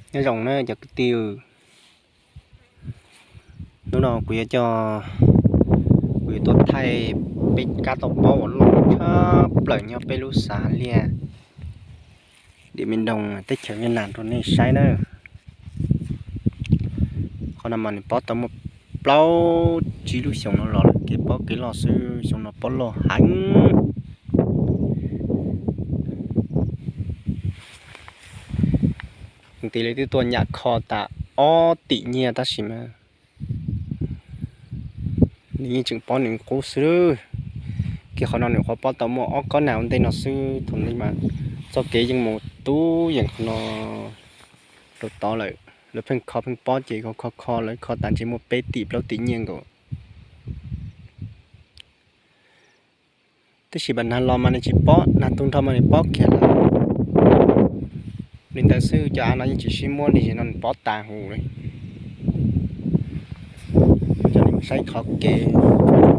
Nyob zoo na cov kwv tij, hnub no kuv yuav coj, kuv yuav tuaj thaij peb kab tauj pob uas loj tshaj plaws nyob peb lub xav liaj Điện Biên Đông teb chaws Nyab Laj rau nej saib na. Qhov no mas nws pob tau muaj plaub tsib lub xyoo no los lawm, kev pob kev loj xwb, xyoo no pob loj heev. Tus li twb tuaj nyam kho tas ob tim nyiaj tab sis mas nws yeej tseem pob nws qub xwb. Kiag qhov no nws qhuav pob tau muaj ob kob nag ua ntej no xwb, thaum ntej mas txoj kev yeej mus tub yees qhov no rau tod lawm. Lawv pheej kho pheej pob ces kho kho kho lawv kho tas ntshe muaj peb tim plaub tim nyiaj nkaus. Tab sis mas nag los mas nws tsis pob, nag tu nrho mas nws pob kiag lawm. Li ntawd xwb cov av no yeej tsis sib muab li, no nws pob tas huv li. Coj nej mus saib qhov kev,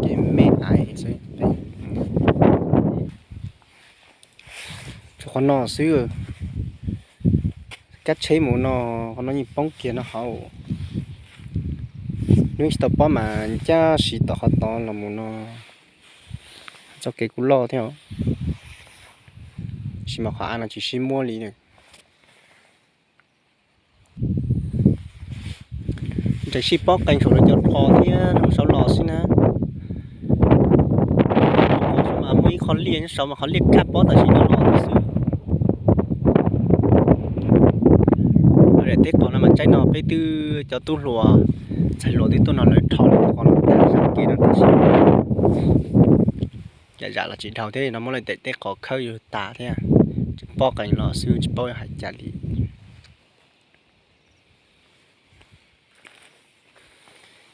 kev me ais xwb. Tsuas qhov no xwb, kab tsheb mus no, qhov no yeej poob kiag no hauv. Hnub tsis tau pob mas ncaj si tom qhov tod los mus no, txoj kev kuj loj thiab, tab sis mas qhov av no tsis sib muab li. Ntshe sib pob qees saum lawv cov qhov thiab no saud los xwb na. Mas muaj ib qho liaj nyob saud mas qhov liaj kaj pob tam sim no los xwb. Daim teb qhov no mas tsaib no peb twb cov tub hluas, ntxhais hluas twb tuaj no lawv rho li qhov no tag zaj kev no tab sis cas zam los tsis dhau thiab no muab lawv daim teb qhov khawb yus tas thiab. Tsis pob qees los xwb tsis paub hais cas li.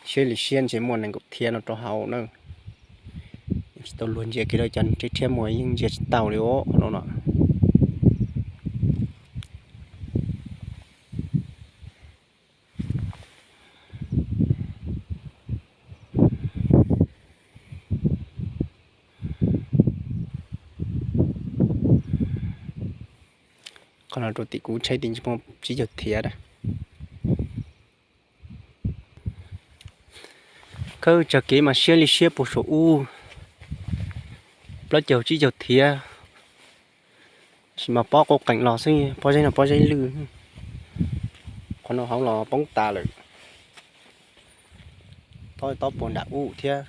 Siab li siab ntshe muaj nees nkaum thiab no rau hauv na. Tsis tau luag ntsia kiag lawm cov rhiab rhiab mus yeej ntsia tsis tau li os no. Qhov no rau tim kuv tsheb tim ntshe muaj tsib caug thiab. Khawb tsag kev mas siab li siab puag saum ub, plaub caug tsib caug thiab. Tab sis mas pob quaj qees los xwb, pob zeb no pob zeb lwj. Qhov no hauv los poob tas lawm. Tob tob puag nram ub thiab.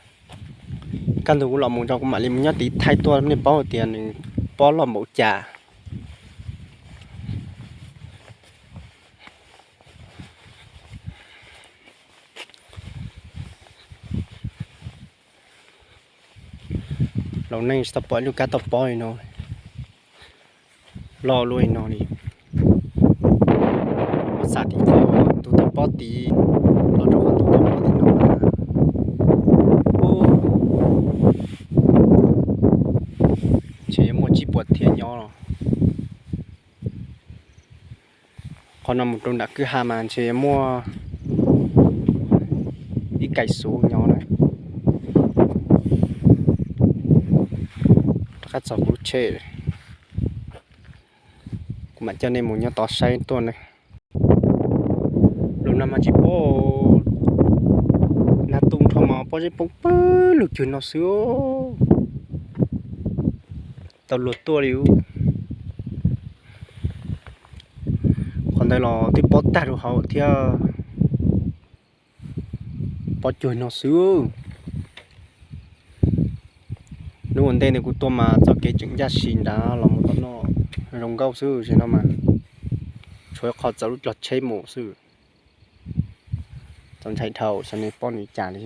Kaj ntug kuv los mus tso kuv mam li mus nyob tid thaij tuaj nej paub hais tias nws pob loj npaum cas. Laus neej tsis tau pom ib lub kab tauj pob li no, loj luaj li no li. Muab xam tim tus tauj pob tid los rau qhov tus tauj pob tim no mas, ntshe yuav muaj tsib puas thiab nyob los. Qhov no mus rau nram kwj ha mas ntshe yuav muaj ib kais xuv nyob na. Rov qab txog kuv lub tsheb, kuv mam coj nej mus nyob tod saib tuaj na. Lub no mas tsis paub, nag tu nrho mas pob zeb poob pawg lug cuag no xwb, tau luag tuaj li. Qhov ntawd los twb pob tag rau hauv thiab, pob cuag no xwb. Hnub ua ntej ntawd kuv tuaj mas txoj kev tseem ncaj si nrad los mus tom no zoo nkauj xwb, tam sim no mas tshuav qhov txog lub cog tsheb mus xwb. Txaus ntshai dhau, xyov nej paub nws cas li.